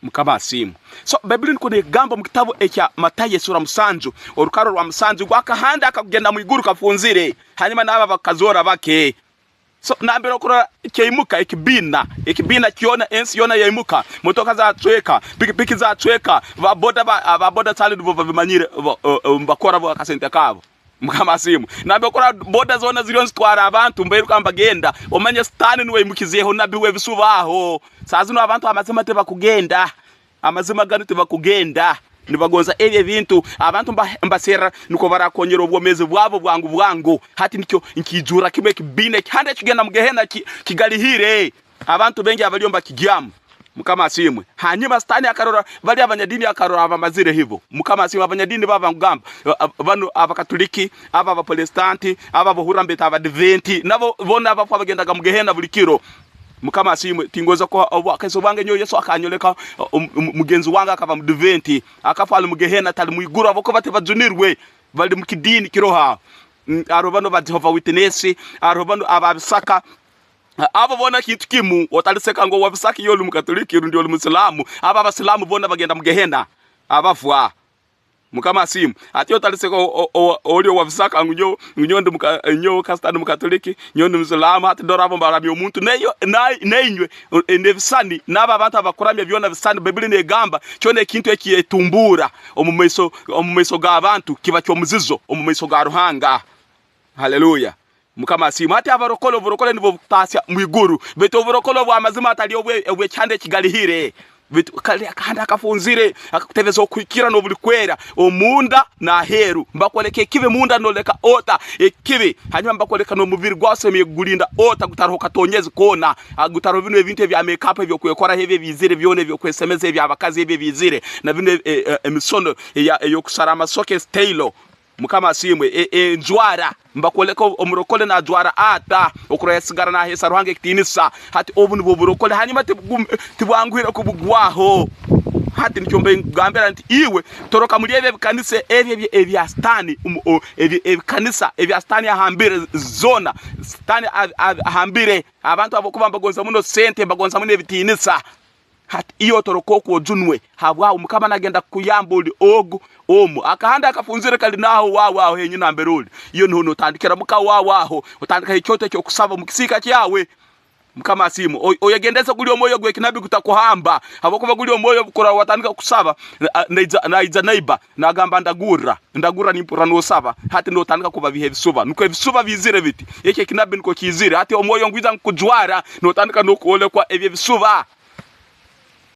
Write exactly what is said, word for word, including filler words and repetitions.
Mukama asiimwe. So, Baibuli nukwo neegamba omu kitabu ekya Matayo, esura musanju, orukaro rwa musanju, ngu akahanda akakugenda mu iguru kafunzire, hanyuma n'abo abakazoora bake. So, nambere okurora kyaimuka, ekibiina, ekibiina kyona, ensi yoona yaimuka, motoka zacweka, pikipiki zacweka, ba boda, ba, ba boda sali nibo babimanyire, bo, o, o, bakora bo akasente kabo. Mukama asiimwe. Nambere okurora boda zoona ziriyo nizitwara abantu, nibairuka nibagenda. Omanye Sitaani nuwe aimukizeeho nabbi w'ebisuba aho. Saaha zinu abantu amazima tibakugenda. Amazima ganu tibakugenda. Nibagonza ebyo ebintu. Abantu mba-, mbaserra nukwo barakonyera obwomeezi bwabo bwangu bwangu. Hati nikyo nkiijurra kimu ekibiina ekihanda ekigenda mu Gehena ki-, kigalihire. Abantu baingi abaliyo nibakigyamu. Mukama asiimwe. Hanyuma Sitaani akarora, bali abanyadiini akarora abamazire hibo. Mukama asiimwe, abanyadiini baba nibagamba, a-, a-, banu Abakatuliki, aba Abaprotestanti, aba bahurra mbeta Abadiventi, nabo boona abafu abagendaga mu Gehena buli kiro. Mukama asiimwe, tingonza kuha obwakaiso bwange nyowe Yesu akanyoleka, um, um, mugenzi wange akaba Mudiventi, akafa ali mu Gehena, tali mu iguru, habwokuba tibajunirwe, bali mu kidiini kiroho aho. Mm, haroho banu ba Jehovah Witness, haroho banu aba Bisaka. Abo boona kintu kimu, otaliseka ngu owa Bisaka iwe oli Mukatuliki rundi oli Musiramu, abo Abasiramu boona bagenda mu Gehena, abafu. Mukama asiimwe. Hati otaliseka o-, o-, o-, oli owa Bisaka ngu nyowe, ngu nyowe ndi muka-, nyowe kasita ndi Mukatuliki, nyowe ndi Musiramu, hati dora abo nibaramya omuntu. Naiwe, na-, nainywe, e, n'ebisisani, n'abo abantu abakuramya byona bisisani, Baibuli neegamba, kyona ekintu eki etumbuura omu maiso, omu maiso g'abantu, kiba ky'omuzizo omu maiso ga Ruhanga. Haleluya. Mukama asiimwe. Hati abarokole, oburokole nubwo bukutaasya mu iguru. Baitu oburokole obw'amazima hatali obwe-, obw'ekihanda ekigalihire. Baitu kali akahanda akafunzire, akakutebeza okuhikirra n'obulikwera, omunda n'aheeru. Mbakwoleka ekibi munda, nooleka ota ekibi. Hanyuma mbakwoleka n'omubiri gwawe osemeriire kugulinda ota, gutaroho katonyezi koona. Ah, gutaroho binu ebintu ebya make-up eby'okwekoraho, ebi ebiizire byona, eby'okwesemeza eby'abakazi ebi ebiizire. Na binu, eh, eh, emisono eya-, ey'okusara amasoke, style. Mukama asiimwe, e-, enjwara. Mbakwoleka o-, omurokole najwara ata, okurora yasigara naheesa Ruhanga ekitiinisa. Hati obu nubwo burokole, hanyuma tibugu-, tibwanguhire kubugwaho. Hati nikyo mbe nkugambira nti, iwe, toroka muli ebi ebikanisa ebi ebya, ebya Sitaani, um, o, ebi, ebikanisa ebya Sitaani ahambire zoona. Sitaani a-, a-, ahambire abantu habwokuba mbagonza muno sente, mbagonza muno ebitiinisa. Hati iwe otoroke okwo ojunwe, habwaho Mukama nagenda kukuyamba oli ogu omu. Akahanda akafunzire kali naho wawe aho henyini nambere oli. Iyo nuho notandikira muka wawe aho, otandikaho ekyoto eky'okusaba omu kisiika kyawe. Mukama asiimwe. O-, oyegendeze guli omwoyo gw'ekinabbi gutakuhamba. Habwokuba guli omwoyo obu kuraba watandika kusaba, na-, naija, naija naiba, nagamba, "Ndagurra, ndagurra," nimpurra nosaba. Hati notandika kubabiha ebisuba. Nukwo ebisuba biizire biti. Eki ekinabbi nukwo kiizire. Hati omwoyo ngwija nkujwara, notandika n'okwolekwa eby'ebisuba.